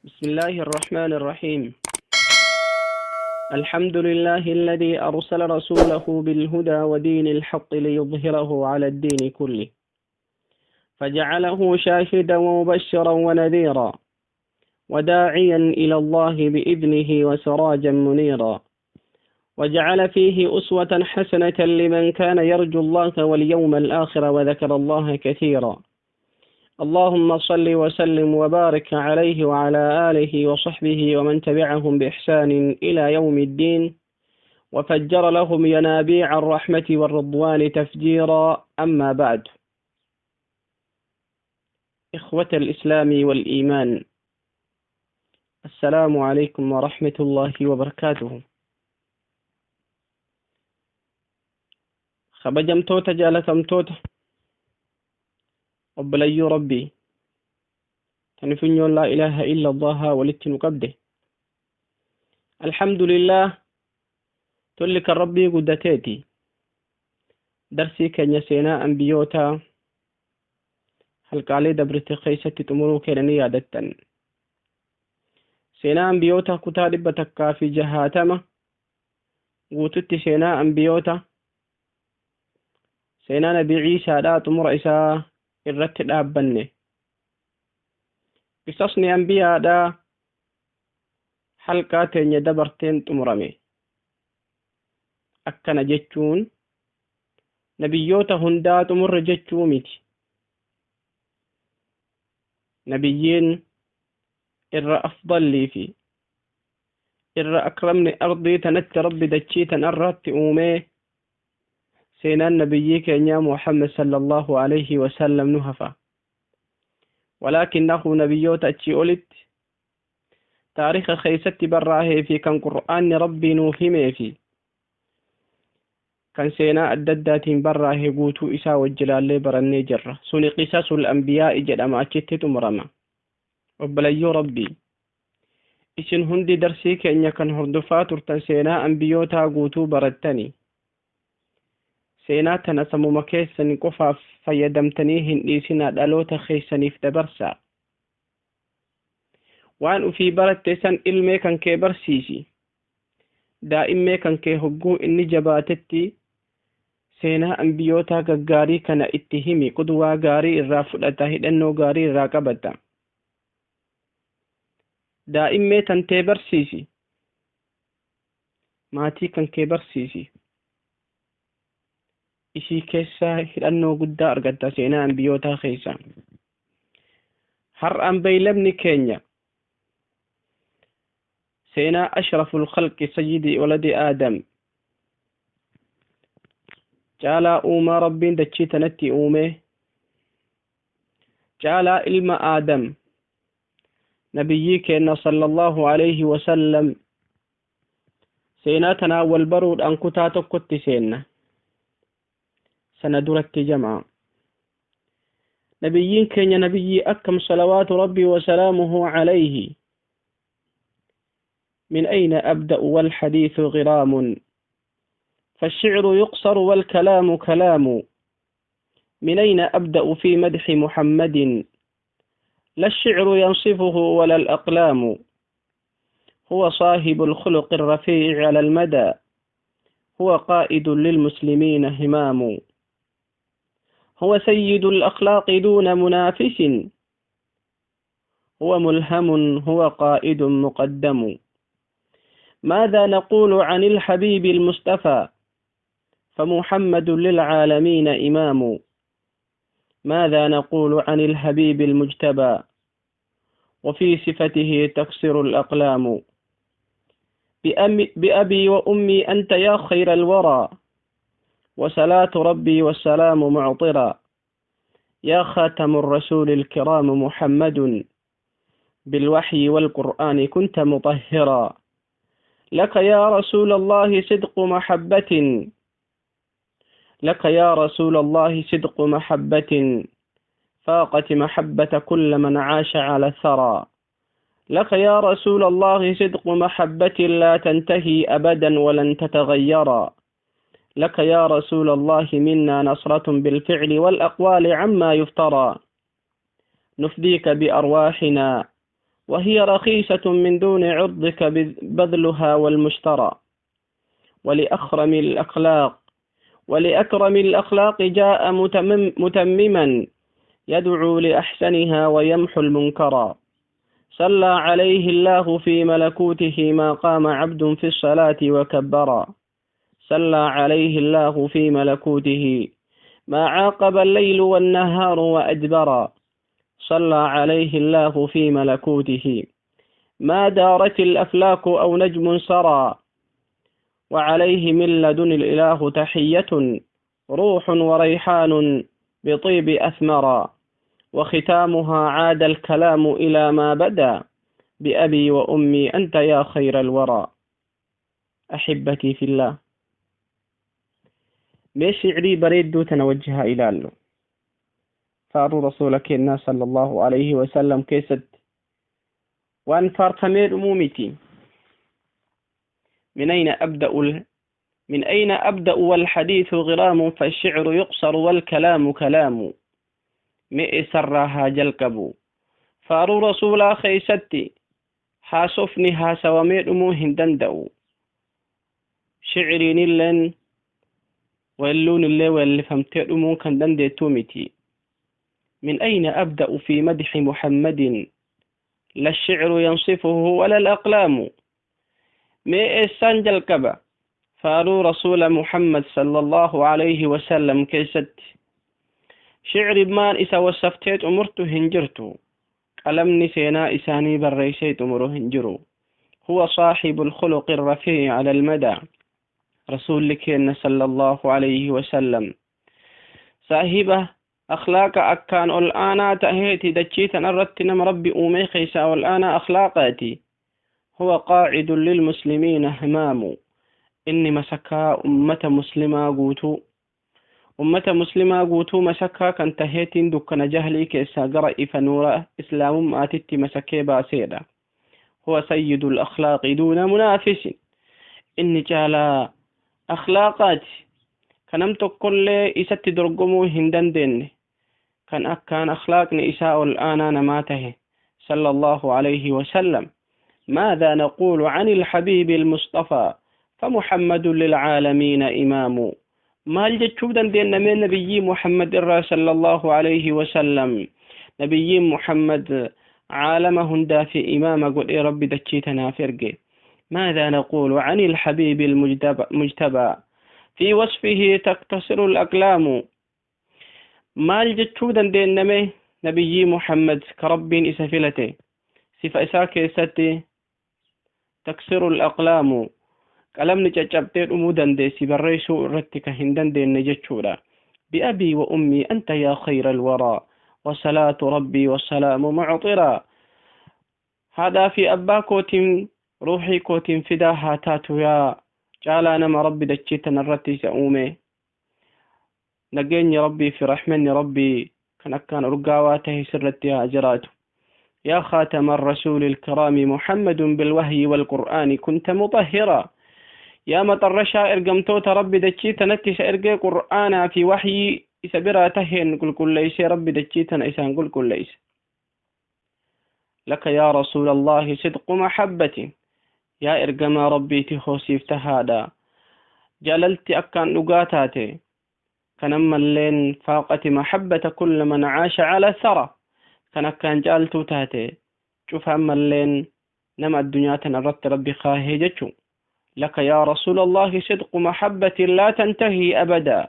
بسم الله الرحمن الرحيم. الحمد لله الذي أرسل رسوله بالهدى ودين الحق ليظهره على الدين كله، فجعله شاهدا ومبشرا ونذيرا وداعيا إلى الله بإذنه وسراجا منيرا، وجعل فيه أسوة حسنة لمن كان يرجو الله واليوم الآخر وذكر الله كثيرا. اللهم صل وسلم وبارك عليه وعلى آله وصحبه ومن تبعهم بإحسان إلى يوم الدين، وفجر لهم ينابيع الرحمة والرضوان تفجيرا. أما بعد، إخوة الإسلام والإيمان، السلام عليكم ورحمة الله وبركاته. Kabajamtoota jaalatamtoota obboleeyyuu Rabbii tan funyoon laa ilaaha illa Allaha walitti nu qabde, alhamdulillah, tolli kan Rabbii guddateeti. Darsii keenya seenaa ambiyootaa halqaalee dabrite keessatti xumuruu keenanii yaadattan. Seenaa ambiyoota kutaa 160 guututti, seenaa ambiyoota, seenaa Nabi Ciisaadhaa xumura isaa irratti dhaabbanne. Qisasni ambiyaadhaa halqaa teenya dabarteen xumurame. Akkana jechuun nabiyyoota hundaa xumurre jechuu miti. Nabiyyiin irra afdallii fi irra akramni ardii tanatti Rabbi dachii tan irratti uumee, seenaan nabiyyii keenyaa Muhammad sallallahu alaihi wasallam nu hafa. Walaakinnahu nabiyyoota achii olitti taarika keeysatti barraahee fi kan Qur'aanni Rabbii nuuf himee fi kan seenaa adda addaatiin barraahe guutuu isaa wajjilaallee barannee jirra. Suni qisasul ambiyaa'i jedhama, achitti xumurama. Obboleeyyoo Rabbii, isin hundi darsii keenya kan hordofaa turtan seenaa ambiyootaa guutuu barattani. Seenaa tana samuma keessan qofaaf fayyadamtanii hin dhiisinaa, dhaloota keessaniif dabarsaa. Waan ufii baratte san ilmee kan kee barsiisi. Daa'immee kan kee hogguu inni jabaatetti seenaa ambiyootaa gaggaarii kana itti himi. Qudwaa gaarii irraa fudhata, hidhannoo gaarii irraa qabata. Daa'immee tantee barsiisi, maatii kan kee barsiisi. Isii keessaa hidhannoo guddaa argatta seenaa ambiyootaa keessa. Har'aan beeylamni keenya seenaa ashraful khalqi, sayyidi waladi Aadam, caalaa uumaa Rabbiin dachii tanatti uume, caalaa ilma Aadam, nabiyyii keenna sallallahu alayhi wasallam. Seenaa tanaa wal baruudhaan kutaa tokkotti seenna. Sana duratti jamaa, nabiyyiin keenya nabiyyii akkam? Salawaatu Rabbii wasalaamuhu alayhi. من أين أبدأ والحديث غرام، فالشعر يقصر والكلام كلام؟ من أين أبدأ في مدح محمد؟ لا الشعر ينصفه ولا الأقلام. هو صاحب الخلق الرفيع على المدى، هو قائد للمسلمين همام، هو سيد الأخلاق دون منافس، هو ملهم، هو قائد مقدم. ماذا نقول عن الحبيب المصطفى؟ فمحمد للعالمين إمام. ماذا نقول عن الحبيب المجتبى؟ وفي صفته تقصر الأقلام. بأبي وأمي أنت يا خير الورى، وصلاة ربي والسلام معطرا، يا خاتم الرسول الكرام محمد، بالوحي والقرآن كنت مطهرا. لك يا رسول الله صدق محبة، لك يا رسول الله صدق محبة فاقت محبة كل من عاش على الثرى. لك يا رسول الله صدق محبة لا تنتهي أبدا ولن تتغيرا. لك يا رسول الله منا نصرة بالفعل والأقوال عما يفترى. نفديك بأرواحنا وهي رخيصة من دون عرضك بذلها والمشترى. ولأكرم الأخلاق جاء متمما يدعو لأحسنها ويمحو المنكرا. صلى عليه الله في ملكوته ما قام عبد في الصلاة وكبرا. صلى عليه الله في ملكوته ما عاقب الليل والنهار وأدبرا. صلى عليه الله في ملكوته ما دارت الأفلاك أو نجم سرى. وعليه من لدن الإله تحية روح وريحان بطيب أثمرا. وختامها عاد الكلام إلى ما بدا بأبي وأمي أنت يا خير الورى. أحبتي في الله، mee shicrii bareedduu tana wajjihaa ilaallu. Faaruu rasuula keenyaa sallallahu alaihi wasallam keessatti waan faarfamee dhumuu miti. من أين أبدأ من أين أبدأ والحديث غرام فالشعر يقصر والكلام كلام. Mee eessarraa haa jalqabu? Faaruu rasuulaa keessatti haasofni haasawamee dhumuu hin danda'u. Shiciriin illeen weelluun illee weellifamtee dhumuu kan dandeettuu miti. من أين أبدأ في مدح محمد لا الشعر ينصفه ولا الأقلام. Mee eessaan jalqaba faaruu rasuula Muhammad sallallahu alayhi wasallam keessatti? Shicri maan isa wasaftee xumurtu hin jirtu, qalamni seenaa isaanii barreessee xumuru hin jiru. هو صاحب الخلق الرفيع على المدى. رسول كينا صلى الله عليه وسلم صاحبه أخلاق أكان الآن تأهيتي دجيتا أردت نم ربي أومي خيسا والآن أخلاقاتي. هو قاعد للمسلمين همام. إني مسكا أمة مسلمة قوتو، أمة مسلمة قوتو مسكا كان تهيتين دكنا جهلي كيسا قرأ فنورا إسلام آتت مسكي باسيدا. هو سيد الأخلاق دون منافس. إني جالا أخلاقات كنمت كل إسات درقمو هندن دين كان أكان أخلاقني إساء الآن نماته صلى الله عليه وسلم. ماذا نقول عن الحبيب المصطفى فمحمد للعالمين إمام. Maal jechuu dandeenya mee nabiyyi Muhammad irraa sallallahu alayhi wasallam? Nabiyyi Muhammad caalama hundaa fi imaama godhee rabbi dachii tanaaf erge. ماذا نقول عن الحبيب المجتبى في وصفه تقتصر الأقلام. Maal jechuu dandeenya mee nabiyyi Muhammad ka rabbiin isa filate? Sifa isaa keessatti تقصر الأقلام, qalamni caccabtee dhumuu dandeessi, barreessuu irratti ka hin dandeenye jechuudha. بأبي وأمي أنت يا خير الورى وصلاة ربي والسلام معطرا. Haadhaa fi abbaa kootiin ruuxii kootiin fidaa haa taatu yaa caalaa nama rabbi dachii tanarratti isa uume. Nageenyi rabbii fi raxmanni rabbii kan akkaan urgaawaa tahe sirratti haa jiraatu. يا خاتم الرسول الكرام محمد بالوحي والقرآن كنت مطهرا. Yaa maxarrashaa ergamtoota rabbi dachii tanatti isa ergee, qur'aanaa fi waxyii isa biraa taheen qulqulleeysee rabbi dachii tana isaan qulqulleeyse. لك يا رسول الله صدق محبة. Yaa ergamaa rabbiiti hoosiif tahaadha jaalalti akkaan dhugaa taate kan ammalleen فاقت محبة كل من عاش على الثرى, kan akkaan caaltuu taate cufa ammalleen nama addunyaa tana irratti rabbi kaahee jechuu. لك يا رسول الله صدق محبة لا تنتهي أبدا.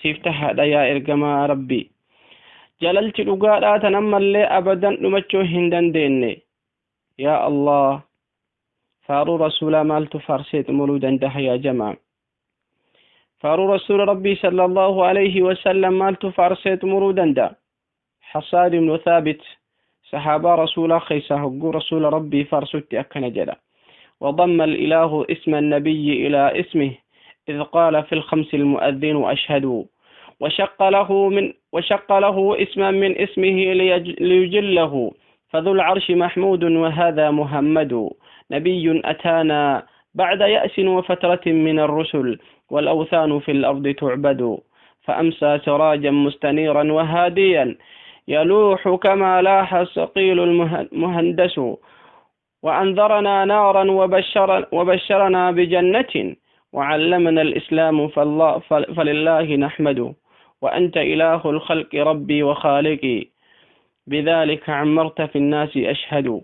Siif tahaadha yaa ergamaa rabbi jaalalti dhugaadhaa tan ammallee abadan dhumachuu hin dandeenye. Yaa Allah, faaruu rasuulaa maaltu faarsee xumuruu dandaha yaa jamaa? Faaruu rasuula rabbii sallallahu alayhi wasallam maaltu faarsee xumuruu danda'a? Xasaan ibnu Thaabit sahaabaa rasuulaa keessaa hogguu rasuula rabbii faarsutti akkana jedha: وضم الإله اسم النبي إلى اسمه إذ قال في الخمس المؤذن أشهد. وشق له اسما من اسمه ليجله فذو العرش محمود وهذا محمد. نبي أتانا بعد يأس وفترة من الرسل والأوثان في الأرض تعبد. فأمسى سراجا مستنيرا وهاديا. يلوح كما لاح الصقيل المهندس. وأنذرنا نارا وبشرنا بجنة، وعلمنا الإسلام فلله نحمده. وأنت إله الخلق ربي وخالقي، بذلك عمرت في الناس أشهد.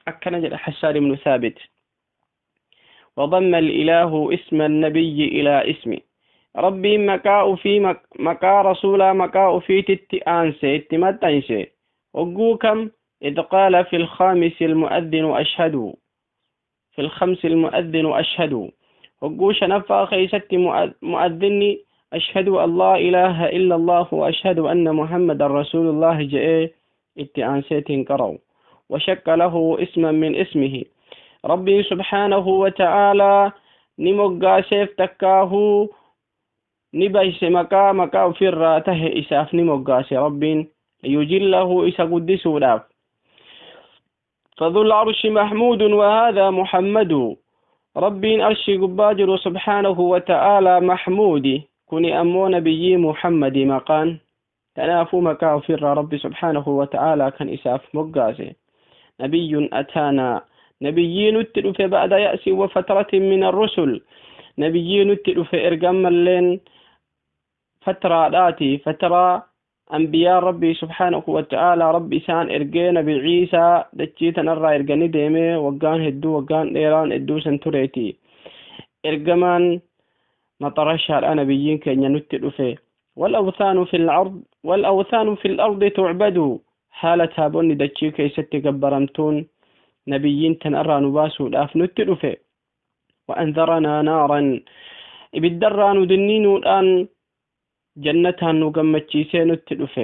أكن جل حسان بن ثابت. وضم الإله اسم النبي إلى اسمي ربي مكاء في مكا رسولا مكاء في تتآنسي اتمتنسي وقوكم إذ قال في الخامس المؤذن أشهد، في الخمس المؤذن أشهد. وقوش نفا خيست مؤذني أشهد أن لا إله إلا الله وأشهد أن محمد رسول الله جاء اتآنسيت كرو. وشك له اسما من اسمه ربي سبحانه وتعالى نمقاسيف تكاه نبيس مكا مكا فراته إساف نمقاسي رب ليجله إسا قدسه لاف. فذو العرش محمود وهذا محمد، ربي أرش قباجر سبحانه وتعالى محمود كوني أمون بي محمد مقان تنافو مكا فر ربي سبحانه وتعالى كان إساف مقاسي. نبي أتانا نبيين اتلف بعد يأس وفترة من الرسل، نبيين اتلف إرقام اللين فترة آتي فترة أنبياء ربي سبحانه وتعالى ربي سان إرقينا بعيسى دجيتا نرى إرقاني ديمي وقان هدو وقان إيران إدو سنتوريتي إرقمان مطرشها الآن نبيين كأن ينتلف. والأوثان في الأرض والأوثان في الأرض تعبد حالتها بني دجي كيست قبرمتون نبيين تنرى نباسو الآف نتلف. وأنذرنا نارا إبدران دنين الآن جنتها نقمتشيسي نتلف.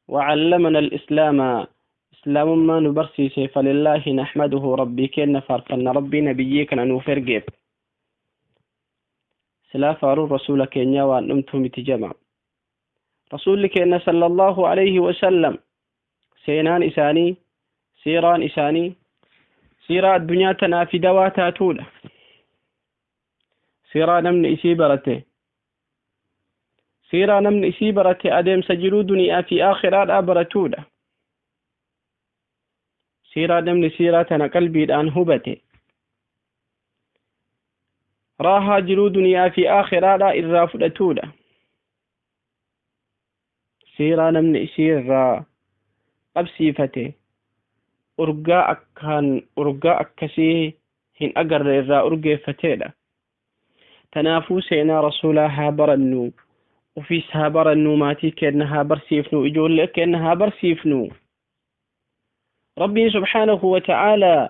وعلمنا الإسلام إسلام ما نبرسيسي فلله نحمده ربي كن فارفن ربي نبيك نوفرقب سلافار الرسول كينيا وأنتم تجمع رسولك إن صلى الله عليه وسلم سينان إساني سيران إساني سيرا الدنيا تنافي دواتا تولى سيرا نمن إسي برته سيرا نمن إسي برته أدم سجلو دنيا في آخرات أبرتولى سيرا نمن سيرا تنا قلبي الآن هبته راها جلو دنيا في آخرات إرافدتولى سيرا نمن إسيرا قبسيفته urgaa akkaan urgaa akkasii hin agarre irraa urgeeffateedha. Tanaafuu seenaa rasuulaa haa barannu, ofiis haa barannu, maatii keenya haa barsiifnu, ijoollee keenya haa barsiifnu. Rabbiin subhaanahu wa ta'aalaa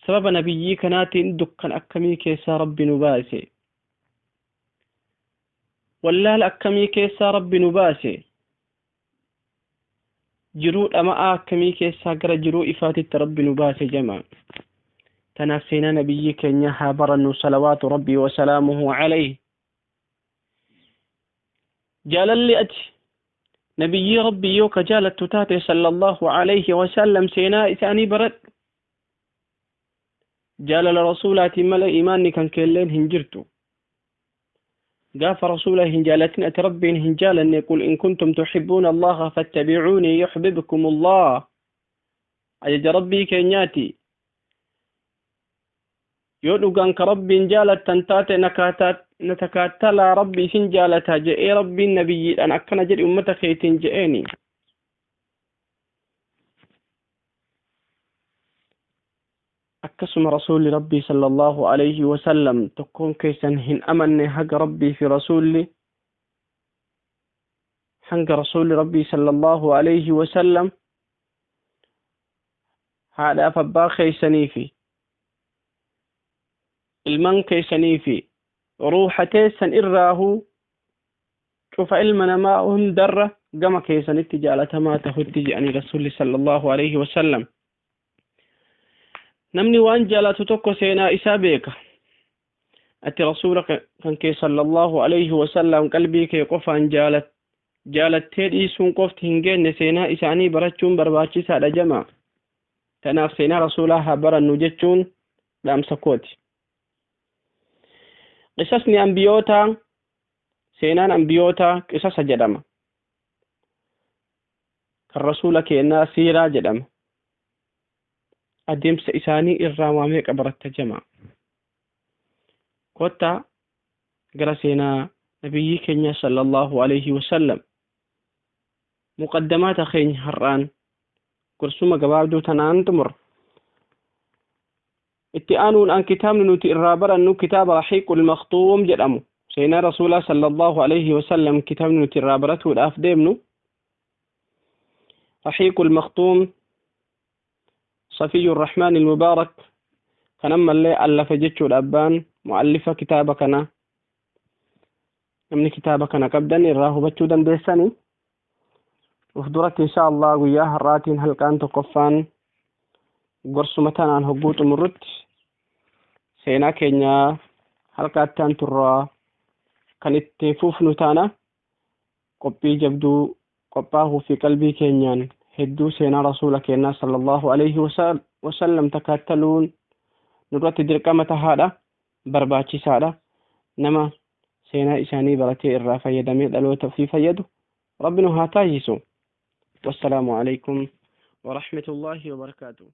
sababa nabiyyii kanaatiin dukkan akkamii keessaa rabbi nu baase, wallaala akkamii keessaa rabbi nu baase, jiruu dhama'aa akkamii keessaa gara jiruu ifaatitti rabbi nu baase jama. Tanaaf seenaa nabiyyii keenya haa barannu salawaatu rabbii wasalaamuhu alayhi. Jaalalli ati nabiyyii rabbii yoo ka jaalattu taate sallallahu alayhi wasallam seenaa isaanii baradhu. Jaalala rasuulaatiin malee imaanni kan keelleen hin jirtu. قاف رسوله هنجالتين أتربين هنجالا يقول إن كنتم تحبون الله فاتبعوني يحببكم الله. أجد ربي كينياتي يقولون كربي هنجالة تنتات نتكاتلا ربي هنجالة جئي ربي النبي أنا أكن جري أمتك خيتين جئيني. أكسم رسول ربي صلى الله عليه وسلم تكون كيسا هن أمن حق ربي في رسولي حق رسول ربي صلى الله عليه وسلم هذا فبا خيسني في المن كيسني في روح تيسا إراه شوف علمنا ما هم درة قم كيسا اتجالة ما تهتجي عن رسول صلى الله عليه وسلم. Namni waan jaalatu tokko seenaa isaa beeka. Ati rasuula kan kee sallallahu alayhi wasallam qalbii kee qofaan jaalattee dhiisuun qofti hin geenne seenaa isaanii barachuun barbaachisaadha jama. Tanaaf seenaa rasuulaa haa barannu jechuun dhaamsa kooti. Qisasni ambiyootaa seenaan ambiyootaa qisasa jedhama. Kan rasuula keenyaa siiraa jedhama. Adeemsa isaanii irraa waa meeqa baratta jamaa? Kottaa gara seenaa nabiyyii keenya sallallahu alayhi wasallam. Muqaddamaata keenya har'aan gorsuma gabaabduu tanaan xumura. Itti aanuun an kitaabni nuti irraa barannu kitaaba Rahiiqul Maktuum jedhamu. Seenaa rasuulaa sallallahu alayhi wasallam kitaabni nuti irraa baratuudhaaf deemnu Rahiiqul Maktuum, Safiyyu Rahmaan Mubaarak kan ammallee allafa jechuudha, abbaan mu'allifa kitaaba kana. Namni kitaaba kana qabdan irraa hubachuu dandeessani. Uf duratti insha Allah guyyaa har'aatiin halqaan tokkoffaan gorsuma tanaan hogguu xumurrutti, seenaa keenya halqaattaan turraa kan itti fufnu taana. Qophii jabduu qophaa'uu fi qalbii keenyaan hedduu seenaa rasuula keenyaa sallallahu alayhi wasallam takaattaluun nurratti dirqama tahaadha, barbaachisaadha. Nama seenaa isaanii baratee irraa fayyadamee dhaloota ofii fayyadu rabbi nu haa taasisu. Wassalaamu alaykum warahmatullaahi wabarakaatu.